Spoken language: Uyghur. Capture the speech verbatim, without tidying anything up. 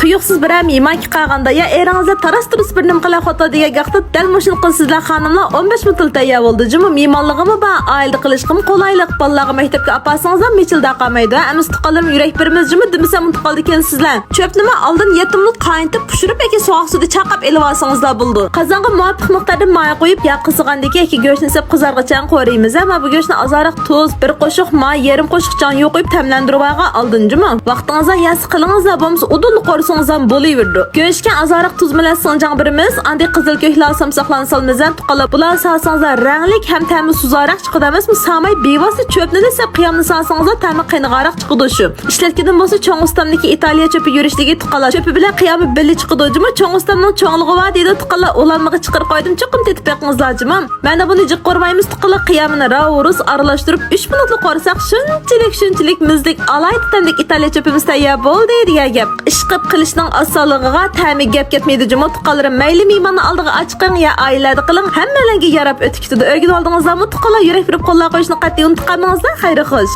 تۇيۇقسىز بىرەر مېھمان كەلگەندە يا ئېرىڭىزدە تاراس-تۇرۇس بىر نېمە قىلىۋاتىدۇ دېگەن ۋاقىتتا دەل مۇشۇنى قىلىسىزلەر خانىملار، ئون بەش مىنۇتلا تەييار بولىدۇ جۇمۇ. مېھمانلىقىمۇ بار، ئائىلىدە قىلىشقىمۇ قولايلىق، بالىلارغا مەكتەپكە ئاپارسىڭىزلار مىچىلداپ قالمايدۇ. ھە، ئەمىسە تۇغقانلىرىم يۈرەك بېرىمىز جۇمۇ دېمىسەم ئۇنتۇپ قالىدىكەنسىزلەر. چۆپنىمۇ ئالدىن يەتتە مىنۇت قاينىتىپ، پىشۇرۇپ ياكى سوغۇق سۇدا چايقاپ ئېلىۋالسىڭىزلا بولىدۇ. قازانغا مۇۋاپىق مىقداردا ماي قۇيۇپ، ياغ قىزىغاندىن كېيىن گۆشنى سېلىپ قىزارغىچە قورۇيمىز. ئەمما بۇ گۆشنى ئازراق تۇز، بىر قوشۇق ماي، يېرىم قوشۇق چاڭيۇ قۇيۇپ تەملەندۈرۈۋالغان ئالدىن جۇمۇ. ۋاقتىڭىزدا يەسە قىلىڭىزلا، بولمىسا ئۇدۇللا قورۇسىڭىزلا بولۇۋېرىدۇ. گۆشكە ئازراق تۇز بىلەن سىڭجاڭ بېرىمىز. ئاندىن قىزىل كۆكلەر سامساقلارنى سالىمىز. ھە، تۇغقانلار، بۇلارنى سالسىڭىزلا رەڭلىك ھەم تەمى سۇسراق چىقىدۇ ئەمەسمۇ؟ سالماي بىۋاسىتە چۆپنىلا سېلىپ قىيامنى سالسىڭىزلا تەمى قېنىقراق چىقىدۇ شۇ. ئىشلەتكىنىم بولسا چوڭ ئۇستامنىڭكى ئىتالىيە چۆپى يۈرۈشلۈكى تۇغقانلار. چۆپى بىلەن قىيامى بىللە چىقىدۇ جۇمۇ. چوڭ ئۇستامنىڭ چوڭلۇقى بار دەيدۇ تۇغقانلار. ئۇلانمىغا چىقىرىپ قويدۇم، چوقۇم تېتىپ بېقىڭىزلار جۇمۇ. مانا بۇنى جىق قورۇمايمىز تۇغقانلار. قىيامىنى راۋۇرۇس ئارىلاشتۇرۇپ ئۈچ مىنۇتلا قورۇساق شۇنچىلىك، شۇنچىلىك مىززىلىك، ئالاھىدە تەملىك ئىتالىيە چۆپىمىز تەييار بولدى دېگەن گەپ. ئىشقىلىپ قىلىشنىڭ ئاسانلىقىغا تەمى گەپ كەتمەيدۇ جۇمۇ تۇغقانلىرىم. مەيلى مېھماننى ئالدىغا ئاچىقىڭ يا ئائىلىلەردە قىلىڭ، ھەممەيلەنگە ياراپ ئۆتۈپ كېتىدۇ. ئۆگىنىۋالدىڭىزلارمۇ تۇغقانلار؟ يۈرەك بېرىپ قوللاپ قويۇشنى قەتئىي ئۇنتۇپ قالمىڭىزلار. خەير خوش.